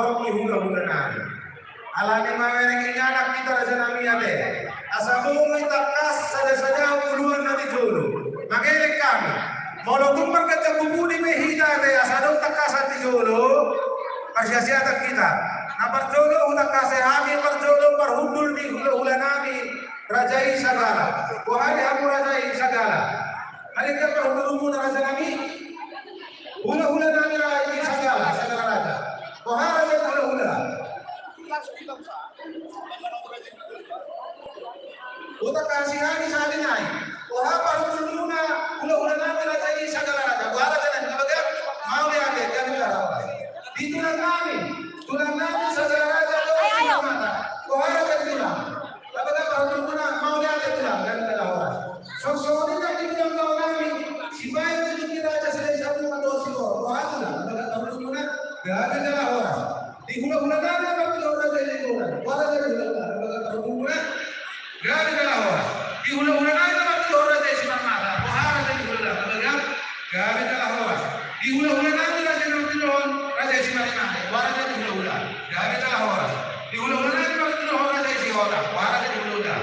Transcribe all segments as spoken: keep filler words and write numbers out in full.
Hula-hula nami. Alani mamereng inganan hita raja nami ate. Asa boi tangkas sada-sada uluan na di jolo. Mangelek hami. Molo tung marganjang pupudi pe hita ate asa adong tangkasan di jolo. Parsiasiatan hita. Na parjolo hutangkasi hami parjolo parhundul ni hula-hula nami. Raja i Sagala. Boha di hamu raja i Sagala. Alai kan parhundulmuna raja nami. Hula-hula nami raja i Sagala, Sagala Raja. Boha raja hula-hula. Hutangkasi hami sahali nai. Boha parhundulmuna hula-hula nami raja i Sagala Raja. Boha raja nami na bagak. Mauliate, gabe jala horas. Di tulang nami. Tulang nami Sagala Raja. Ayo, ayo. Boha raja di tulang. Gabe parhundulmuna mauliate tulang, gabe jala horas. Songon i nang di tulang nami, sipaingot ni raja Silahisabungan dohot Sihoror, boha tulang, gabe parhundulmuna, gabe jala horas. Di hula-hula nami na martinodohon raja i Nainggolan, boha raja di hula-hula, gabe parhundulmuna, gabe jala horas. Di hula-hula nami na martinodohon raja i Simarmata, boha raja di hula-hula, gabe, gabe jala horas. Di hula-hula nami raja i na martinodohon raja i Simarmata, boha raja di hula-hula, gabe jala horas. Di hula-hula nami na martinodohon raja i Sihotang, boha raja di hula-hula.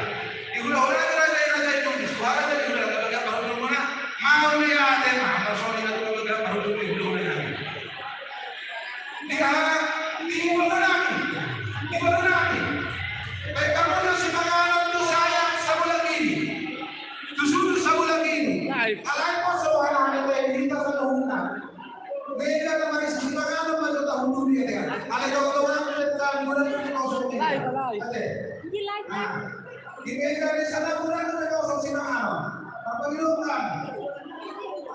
Di hula-hula nami raja i, raja i Bugis, boha raja di hula-hula, gabe parhundulmuna, mauliate ma, songon i nang gabe parhundul ni hula-hula nami. Di aha, di hula-hula nami, di hula-hula nami. Baik kamu na simanganon tu sayang sabola giri. Tu sudut sabola giri. Alai pos rohana ni baik hita saluhutna. Mega na marisi simanganon ma jo tahunduli ate. Alai dohot dohot na mega na mega na mega na mega na mega na mega. Ate. Di mega ni sada bulan na mega na mega na mega. Apa bilang kan?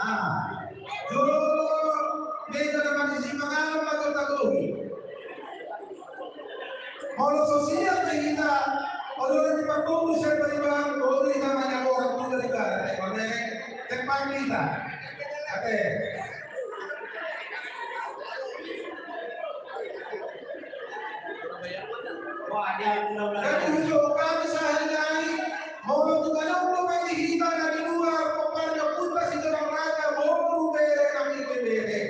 Ah. Jo mega na marisi simanganon ma jo tagohi. Molo so siap do hita, molo di parboru siap do hita, molo hita manjago orang tua di barat, eh, mane, tempat hita. Ate. Jadi, hujur kami sahali nai, molo tu gadong do pe di hita na di luar, pomparan ni ompunta Sitorang Raja, boru, bere, nang ibebere.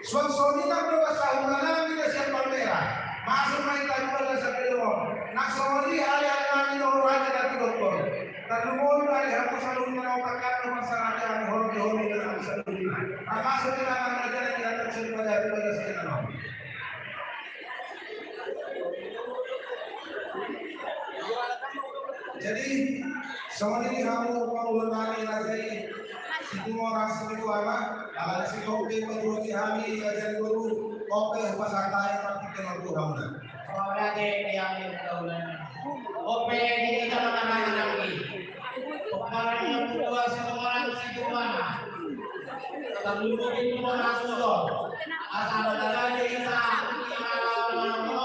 Suang songon i nang do basa hula nami na sian Palmera. Masuk ma hita di bagasan gedong on. Nang songon i ale-ale nami dohot raja na tilophon. Tarlumobi ma ale hamu saluhutna na otak kami marsaraja ni hon-, ni hon-, ni hon-, saluhutna. Termasuk di tangan raja na di atas sini pada di bagasan gedong on. Jadi, songon i hamu pangula nami raja i, Situmorang Situana, ala ni sitong pe pajuhoti hami raja ni boru, ope hupasahat hami partingkian on tu hamuna. Ope di hita na marhaha nami. Ope di hita na marhaha nami. Ope di hita na marhaha nami. Tarlumobi tu bona sudo. Asa na tagana hita, hula-hula nami.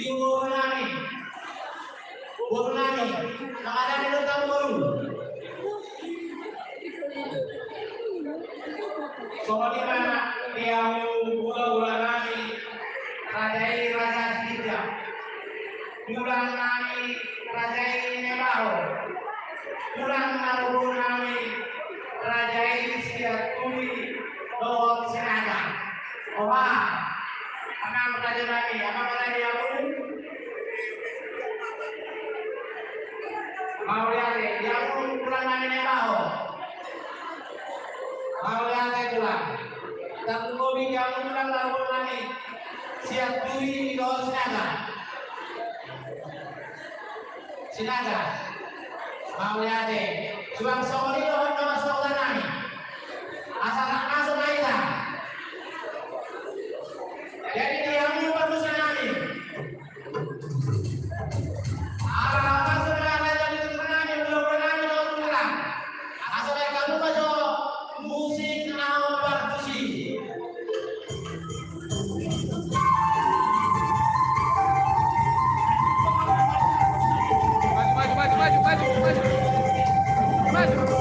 Hula-hula nami. Boru nami. Tagana ni do tamu boru. Songon i ma di hamu hula-hula nami. Raja i Raja Sitinjak. Tulang nami Raja i Nabaho. Tulang marboru nami Raja i Sianturi dohot Sinaga. Oha. Amang raja nami, amang raja i hamu. Mauliate, di hamu tulang nami Nabaho. Mauliate tulang. Tarlumobi di hamu tulang marboru nami. Sianturi dohot Sinaga. Sinaga. Mauliate. Suang songon i dohot na marsahutan nami. Asa rap masuk ma hita. Jadi di hamu parmusik nami. Ala rap masuk ma hita jadi tulang nami, hula-hula nami dohot tulang. Asa baen hamu ma jo musik na hombar tusi. Maju, maju, maju, maju, maju, maju. Maju.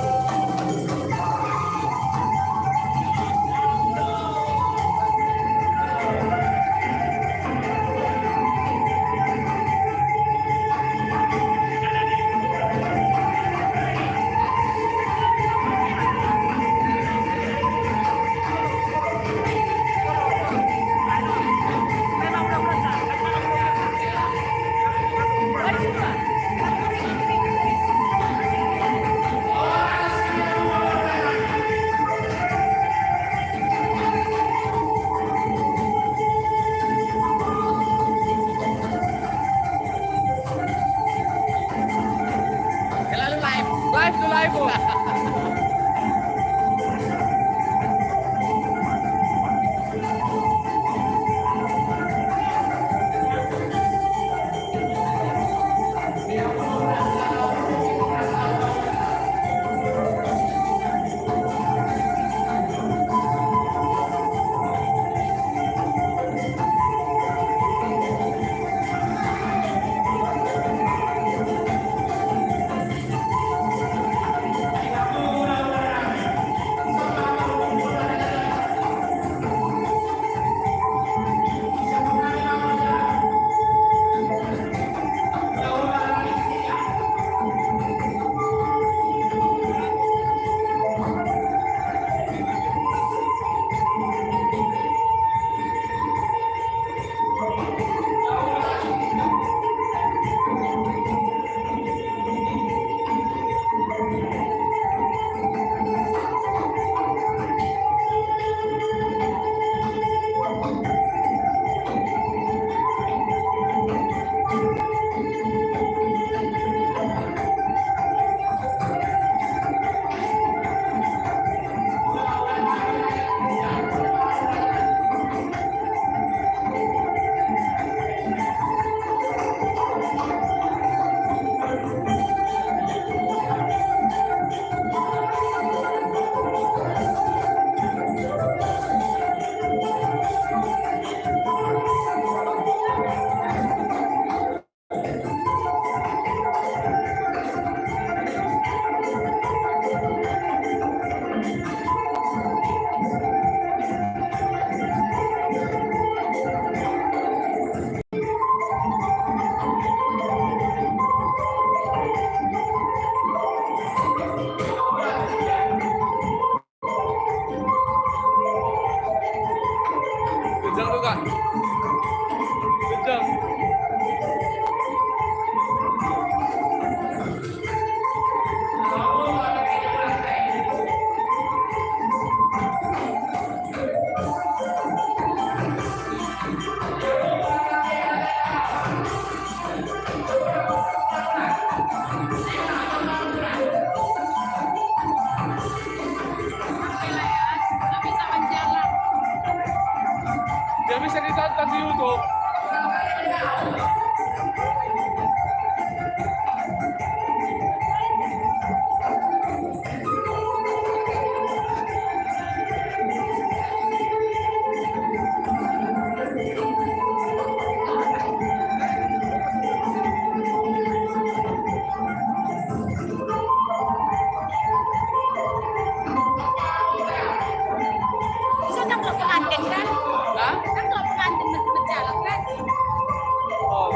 Kencang tuh, Kak. Kencang. Dia bisa ditonton di YouTube. Bisa nangkok pengantin kan? Hah? Nangkok pengantin men-, menjalan kan? Oh.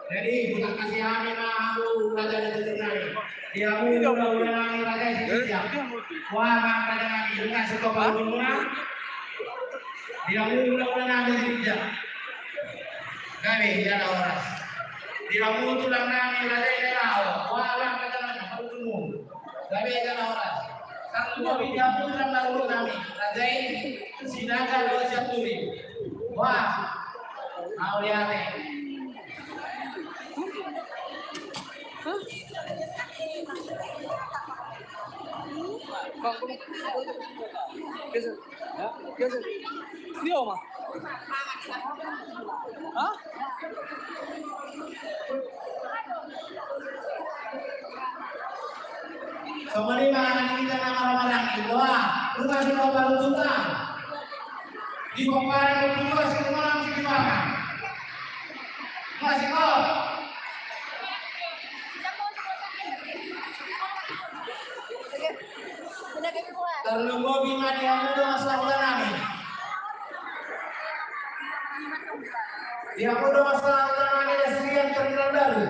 Jadi, hutangkasi hami ma hamu raja ni tutur nami. Di hamu hulahula nami raja i Sitinjak. Boha amang raja nami, nunga sitop hamu muna. Di hamu hulahula nami Sitinjak. Gabe jala horas. Di hamu tulang nami raja i Delaho. Boha amang raja nami, hamu tumu. Gabe jala horas. Tarlumobi di hamu tulang na ulu nami raja i Sinaga dohot Sianturi. Boha. Mauliate. Dia mah. Hah? Songon i ma hita na marhahamaranggi, boha, nunga sitop hamu muna. Di pomparan i dua, sitop hamu muna. Masih kau. Tarlumobi ma di hamu dongan sahuta nami. Di hamu dongan sahuta nami Nasrian, Terminal Baru.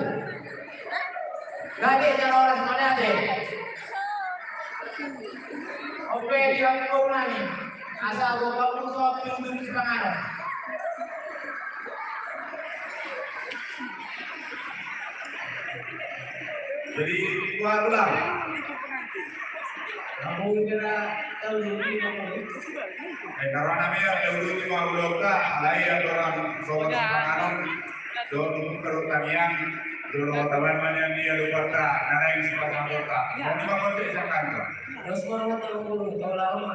Gabe jala horas, mauliate. On pe di hamu boru nami. Asa boru nami so pintu di pangaran. Jadi, dua tulang. Namun kena tahu dulu. Eh, karena nami ya, tahu dulu lima puluh juta, alai ya orang soal pangaran, dohot pertanian, dohot taman manian dia lupa tak, narain sempat anggota. Mau lima kontak saya kantor. Terus mau tahu dulu, tahu lama.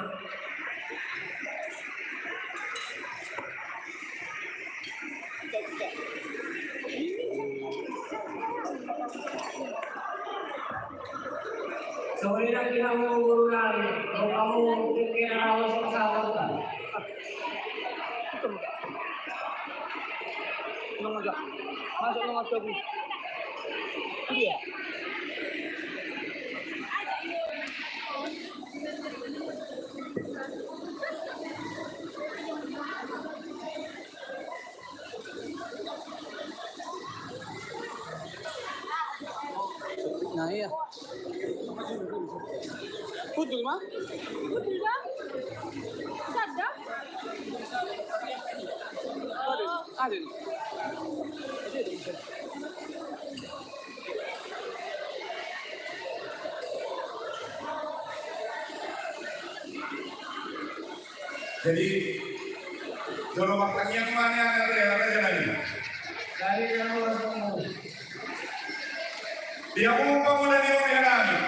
Songon i nang di hamu boru nami, boru hamu tingki na laho so sahabat. Masuk nang aja. Nah, iya. Pudul, ma? Pudul, ma? Sadar? Ada, ada. Jadi, jolo martangiang ma nian, ate, raja nami. Jadi, kalau orang semua. Di hamu pangula ni huria nami,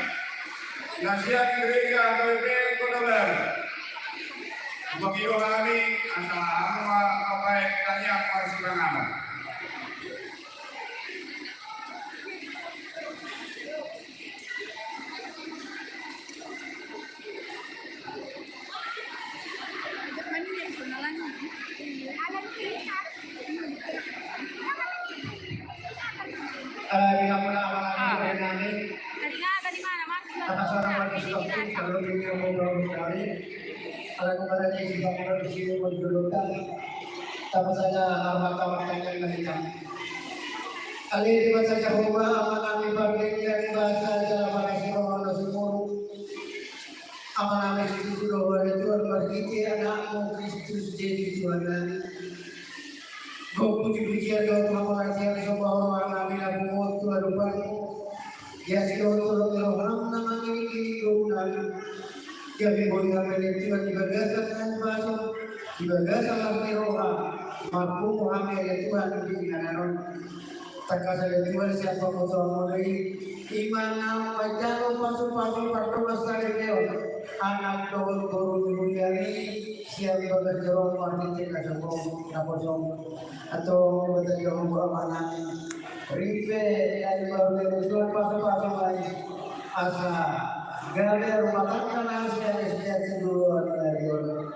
na sian Gereja K P P Kota Baru. Hupangido hami, asa hamu ma mambahen tangiang marsipanganon. Ale Debata Jahowa, Amanami, pardenggan basa jala parasi roha na sumurung. Amanami, situtu do ale Tuhan, marhite Anakmu Kristus Jesus Tuhan nami. Gok puji-pujian dohot hamuliatean, sombahon roha nami na pungu tu adopanmu. Ia sidohot holong ni roham na mangiringiring ngolu nami. Ia boi hami ale Tuhan di bagasan hahipason, di bagasan las ni roha, marpungu hami ale Tuhan di inganan on. Tangkas ale Tuhan sian pambotoonmu do i, i ma na manjalo pasu-pasu pardongan saripeon anak dohot boru ni huria i, sian bagas joro marhite na sombong na kosong. Antong Debata Jahowa Amanami, rimpe na imbaru ni Tuhan pasu-pasu ma i, asa gabe rumah tangga na sian S D A tu joloan na i on.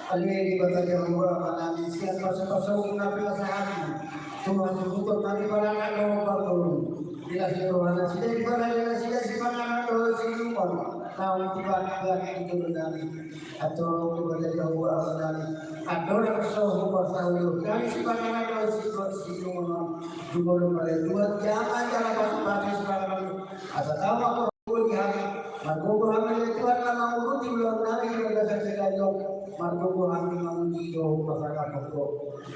Ale Debata Jahowa Amanami, sian pasu-pasu na pinasahatmu tu hasuhuton nami paranak dohot parboru, di las ni roha nasida, di parade nasida sipanganon dohot siinumon naung tiba-tiba di jolo nami. Antong Debata Jahowa Amanami, andorang so hupasahat hami sipanganon dohot siinumon on, jumolo ma ale Tuhan jama jala pasu-pasu sipanganon i, asa tama Boi hami, margogo hami ale Tuhan na mangurupi ulaon nami di bagasan sadari on, margogo hami mamuji dohot pasangaphon Ho.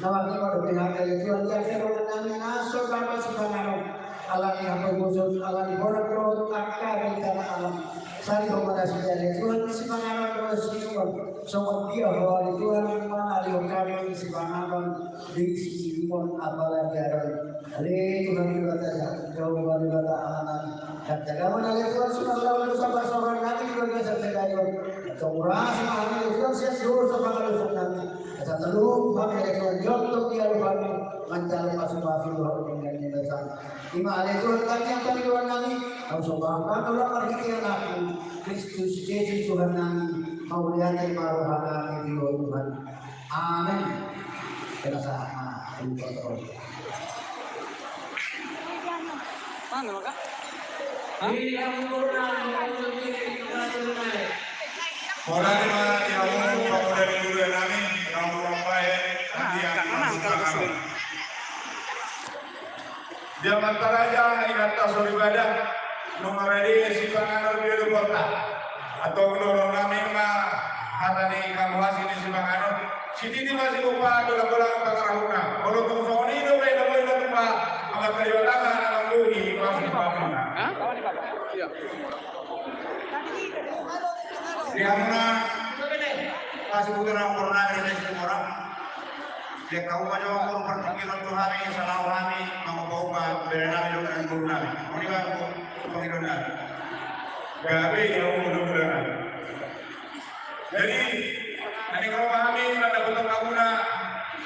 Na marnida dope hami ale Tuhan, di angka dongan nami na so dapot sipanganon, ala ni hapogoson, ala ni horas dohot angka bencana alam. Sari Ho ma nasida ale Tuhan sipanganon dohot siinumon, songon dia Ho ale Tuhan mangalehon hami sipanganon dohot siinumon apala di ari on. Ale Tuhan Debata, Jahowa Debata Amanami, hata-hataMu ale Tuhan, suman laho dosa pasaoran nami di bagasan sadari on. Antong urasi ma hami ale Tuhan sian dosa pangalaosion nami, asa talup hami ale Tuhan jongjong di adopanMu manjalo pasu-pasu dohot denggan ni basaM. I ma ale Tuhan tangiang pangidoan nami, naung somba hami marhite Anakmu Kristus Jesus Tuhan nami. Mauliate ma roha nami di Ho Tuhan. Amen. Kena sahat. Mana maka? Hah? Horas ma di hamu pangula ni huria nami, naung mambahen tangiang. Dia mantaraja inanta soripada, nunga rade sipanganon di adopan ta. Antong dohonon nami ma hata ni hamuasi ni sipanganon. Sititi ma sigompa, golang-golang pangarahutna. Molo tung songon i do baen na boi na tupa, Amanta Debata ma na manggohi pasupasu. Hah? Iya. Di hamuna, pasupasu na umur nami di Singorang. Di angka umur jo umur partingkian tu hami, salaho hami mangupa-upa bere nami dohot boru nami. Mauliate ma, pangidoan nami. Gabe di umur dohot boru nami. Jadi, na ro ma hami mandapothon hamuna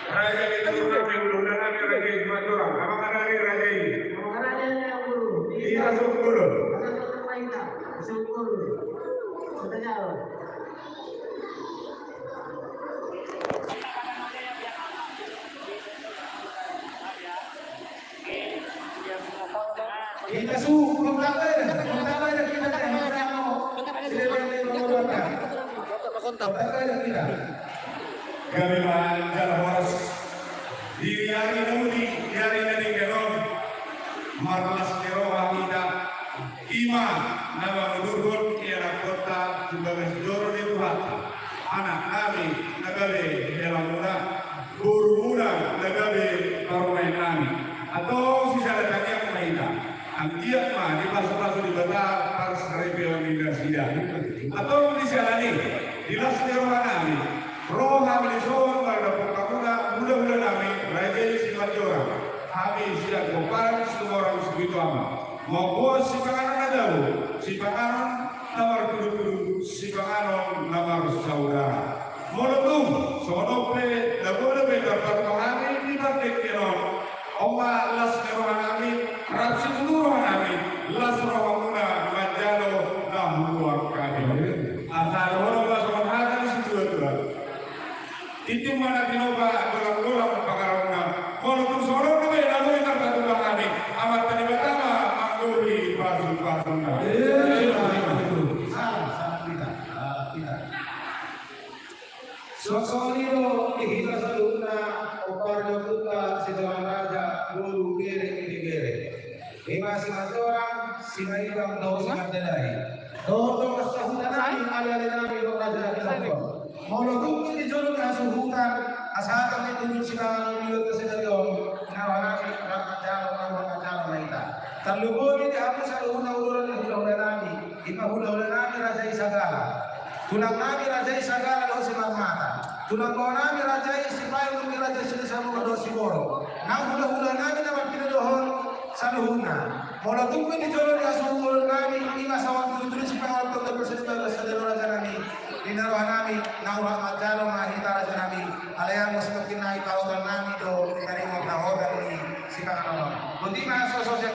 raja ni Turunan, raja ni Turunan, raja ni Madura. Amang raja ni raja i. Amang raja ni raja i. Iya, syukur. Syukur. Syukur. Kita su, kontak aja, kontak aja kita, kita. Gabe ma jala horas. Di ari na uli, di ari na denggan on, marlas ni roha hita. I ma na mangudurhon ianakhonta tu bagas joro ni Tuhanta. Anaknami na gabe helamuna, borumuna na gabe parumaennami. Antong sisada tangiang ma hita. Anggiat ma dipasupasu Debata parsaripeon ni nasida. Antong di siala ni i, di las ni rohanami, ro hami dison mandapothon hamuna hulahulanami raja i Simanjorang. Hami sian pomparan Situmorang Sipitu Ama. Mamboan sipanganon na dao, sipanganon na martudutudu, sipanganon na marsaudara. Molo tung songon on pe, na boi dope tarpatupa hami di pardenggan on. On ma las ni rohanami, rap situtu rohanami, las rohamuna manjalo na huluan hami. Asa dohonon ma songon hata ni situatua. Tintin ma na tinopa, golanggolang pangarahutna. Molo tung songon on dope na boi tarpatupa hami, Amanta Debata ma manggohi pasupasuna. Salam, salam kita, salam kita. Songon i do di hita saluhutna, pomparan ni ompunta Sitorang Raja, boru, bere, ibebere. I ma Simanjorang, Simanjorang dohot Simandalai. Dohot dongan sahutanami, alealenami dohot raja ni hita on. Molo tung di jolo ni hasuhutan, asa hata ni tutu simanganon ni hita sadari on, na rohanami rap manjalo, na roha manjalo ma hita. Tarlumobi di hamu saluhutna uduran ni hulahulanami, i ma hulahulanami raja i Sagala. Tulangnami raja i Sagala dohot Simarmata. Tulang baonami raja i Sipayung, raja i Sisamura dohot Siboro. Nang hulahulanami na martinodohon saluhutna. Molo tung pe di jolo ni hasuhutannami, i ma sawan